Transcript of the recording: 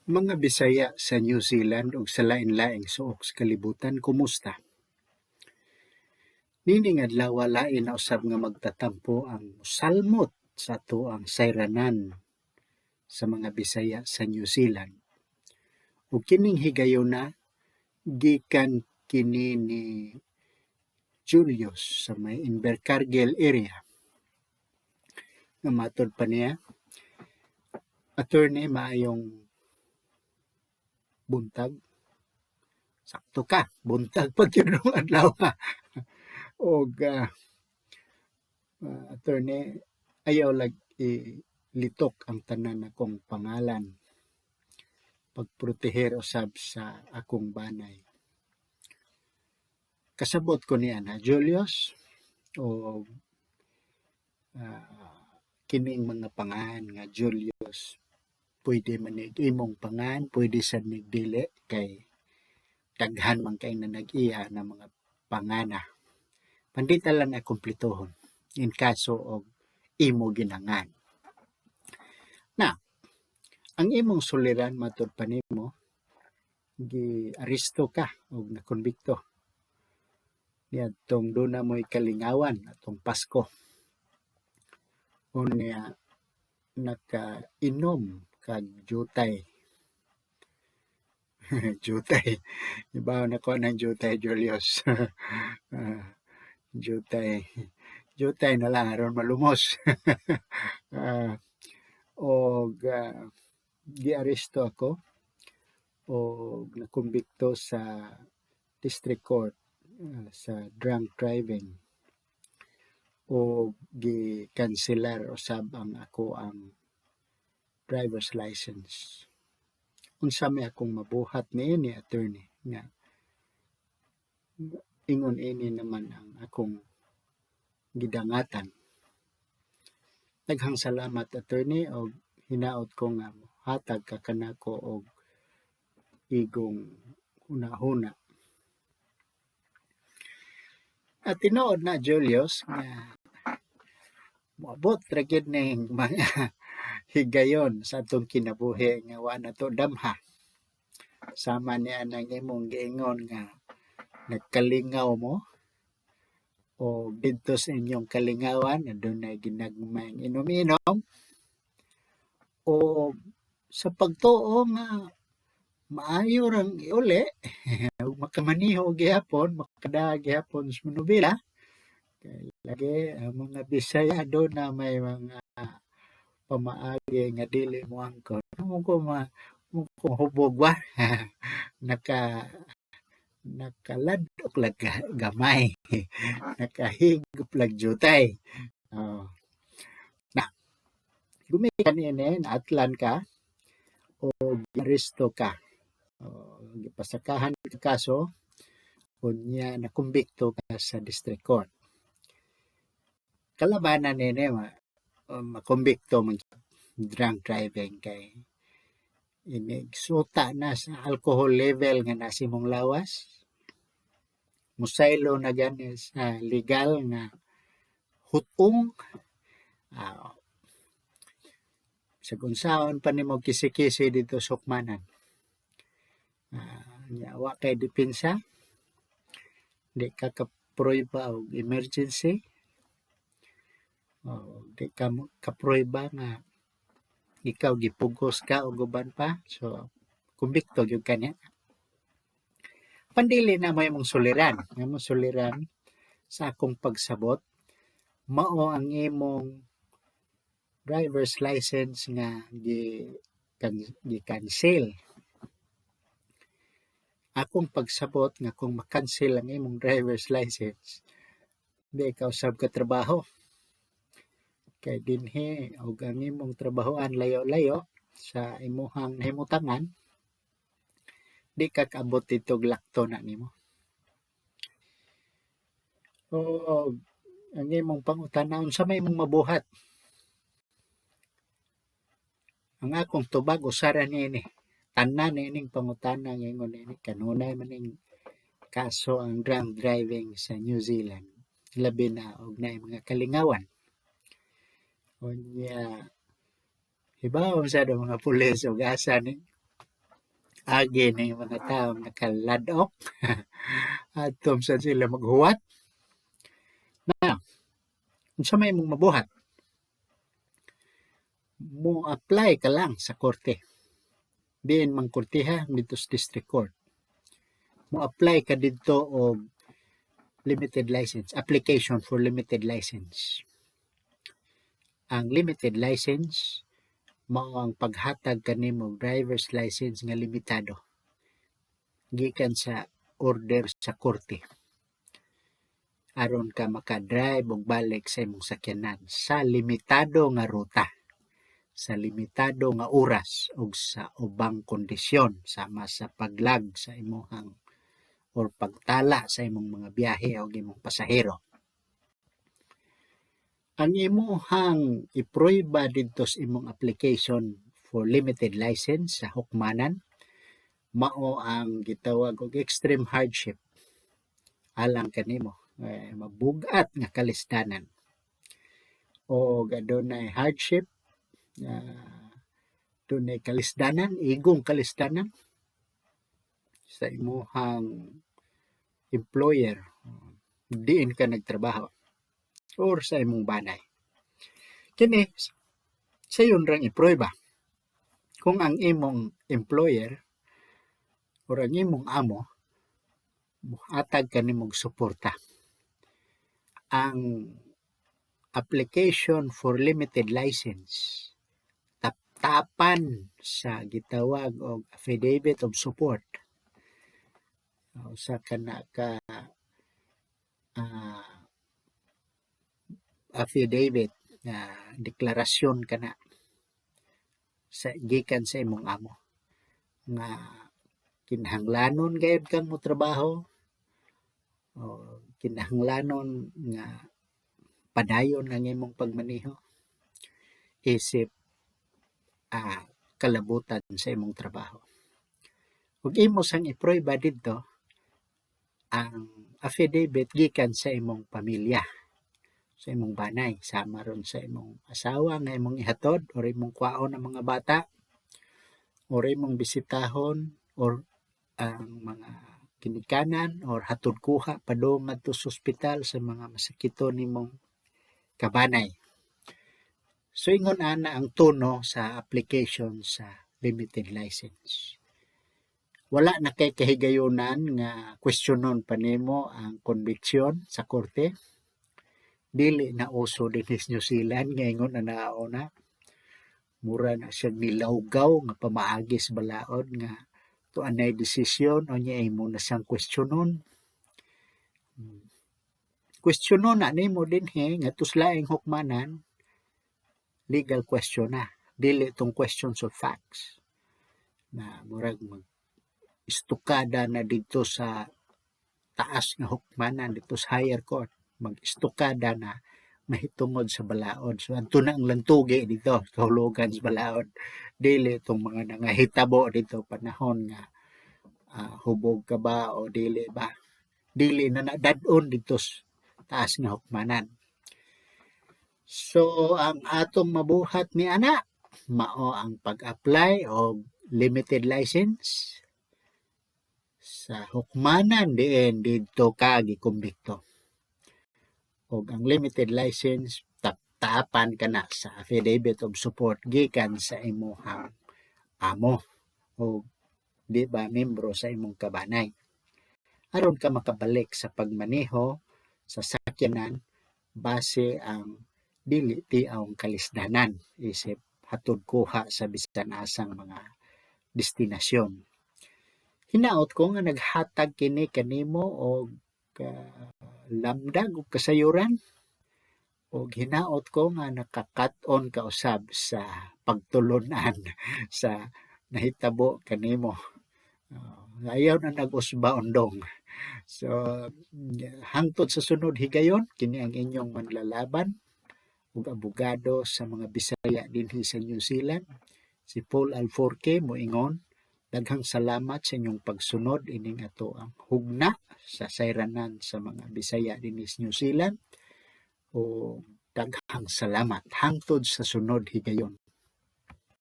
Mga Bisaya sa New Zealand ug sa lain-laing suok sa kalibutan, kumusta? Niining adlaw, lain na usab nga magtatampo ang mosalmot sa atoang sayranan sa mga Bisaya sa New Zealand. Ug kining higayuna gikan kini ni Julius sa may Invercargill area. Nga matod pa niya, "Attorney, maayong buntag." Sakto ka, buntag pa gyud karong adlaw. Og "Attorney, ayaw lag ilitok ang tanan akong pangalan pagproteher usab sa akong banay." Kasabot ko niya na Julius o kining mga pangalan nga Julius, pwede man nig imong pangan, pwede sad nig dili kay daghan man kay na nag-iya na mga pangana. Pandita lang na kumpletohon in kaso og imo ginangan. Na, ang imong suliran, matud pa nimo, gi-aresto ka og nakonbikto niadtong duna mo'y kalingawan atong Pasko. Unya nakainom kag jutay. Jutay. Ibaw na ko ng jutay, Julius. Jutay. Jutay na lang aron malumos. Og giaresto ako og nakumbikto sa district court sa drunk driving o gikanselar usab ang ako ang driver's license. Unsa may akong mabuhat niini, attorney, nga ingon ini naman ang akong gidangatan? Daghang salamat, attorney, og hinaot ko nga hatag ka kanako og igong hunahuna." At tinuod na, Julius, nga moabot ra gyud ning mga higayon sa atong kinabuhi nga wa nato damha. Sama niya nang imong giingon nga nagkalingaw mo o didto sa inyong kalingawan adunay ginagmayng inom-inom o sa pagtuo nga maayo rang iuli ug makamaniho gihapon, makadaag gihapon sa manobela kay lagi ang mga Bisaya na may mga pamaagi nga dili moangkon mo ko ma mo ko hubog ba, nakaladok lag gamay, nakahigop lag jutay. Oh. Na gumikan niini, naatlan ka o giaresto ka o gipasakahan ka kaso, unya nakumbikto ka sa district court. Kalabanan nini makumbikto man drunk driving kay inig suta na sa alcohol level nga nasa imong lawas, musaylo na gani sa legal nga hutong, sa unsaon pa nimo kisi-kisi didto sa hukmanan. Nya wa kay depensa, di ka kaprueba og emergency, o di ka kaprueba nga ikaw gipugos ka og uban pa, so kumbikto gyud ka niya. Pandili na mo imong suliran, ang imong suliran sa akong pagsabot mao ang imong driver's license nga gi gi-cancel. Akong pagsabot nga kung ma-cancel ang imong driver's license, di ka usab katrabaho. Kay dinhi og ang imong trabahoan layo-layo sa imuhang nahimutangan, di ka kaabot didto og lakto na nimo. Og ang imong pangutana, unsa may imong mabuhat? Ang akong tubag usa ra niini. Tanan niining pangutana nga ingon niini, kanunay man ning kaso ang drunk driving sa New Zealand, labi na og naay mga kalingawan. Unya hibaw sad ang mga pulis og asa ni Agi ning mga tawo nakaladok. Adto sad sila maghuwat. Now, unsa may imong mabuhat? Mo apply ka lang sa korte. Diin mang korteha didto sa District Court. Mo apply ka didto og limited license, application for limited license. Ang limited license mao ang paghatag kanimo driver's license nga limitado gikan sa order sa korte aron ka maka-drive og balik sa imong sakyanan sa limitado nga ruta, sa limitado nga oras ug sa ubang kondisyon sama sa paglag sa imong or pagtala sa imong mga biyahe o imong pasahero. Ang imuhang ipruweba didto sa imong application for limited license sa hukmanan mao ang gitawag og extreme hardship alang kanimo, eh, mabugat nga kalisdanan o adunay hardship, dunay kalisdanan, igong kalisdanan sa imuhang employer diin ka nagtrabaho or sa imong banay. Kini sayon rang ipruweba kung ang imong employer or ang imong amo mohatag kanimog suporta. Ang application for limited license taptapan sa gitawag og affidavit of support, usa kana ka affidavit nga deklarasyon kana sa gikan sa imong amo nga kinahanglanon gayud kang motrabaho o kinahanglanon nga padayon ang imong pagmaneho isip kalabutan sa imong trabaho. Ug imo sang ipruweba didto ang affidavit gikan sa imong pamilya, sa imong banay, sama ron sa imong asawa nga imong ihatod or imong kuhaon ang mga bata or imong bisitahon or ang mga ginikanan or hatod kuha padung ngadto sa ospital sa mga masakiton nimong kabanay. So ingon ana ang tono sa application sa limited license. Wala na kay kahigayunan nga kwestiyonon pa nimo ang conviction sa korte. Dili na uso dinhi sa New Zealand nga ingon ana una. Mura na siyang nilawgaw nga pamaagi sa balaod nga tuanay desisyon unya imo na siyang kwestiyonon. Kwestiyonon na nimo dinhi ngadto sa laing hukmanan, legal question na, dili tong questions of facts na murag mag istukada na didto sa taas nga hukmanan, didto sa higher court, mag-istukada na mahitungod sa balaod. So adto na ang lantugi didto kahulugan sa balaod, dili tong mga nangahitabo didto panahon nga hubog ka ba o dili ba, dili na nadad-on didto sa taas nga hukmanan. So ang atong mabuhat ni ana mao ang pag-apply og limited license sa hukmanan diin didto ka gikumbikto. Ug ang limited license taptapan kana sa affidavit of support gikan sa imong amo o di ba membro sa imong kabanay aron ka makabalik sa pagmaneho sa sakyanan base ang dili tiaong kalisdanan isip hatod kuha sa bisan asang mga destinasyon. Hinaot ko nga naghatag kini kanimo og lamdag ug kasayuran ug hinaot ko nga nakakat-on ka usab sa pagtulon-an sa nahitabo kanimo. Ayaw na nag-usba undong. So hangtod sa sunod higayon, kini ang inyong manlalaban ug abogado sa mga Bisaya dinhi sa New Zealand, si Paul Alforque, moingon daghang salamat sa inyong pagsunod ining ato ang hugna sa sayranan sa mga Bisaya dinhi sa New Zealand, ug daghang salamat hangtod sa sunod higayon.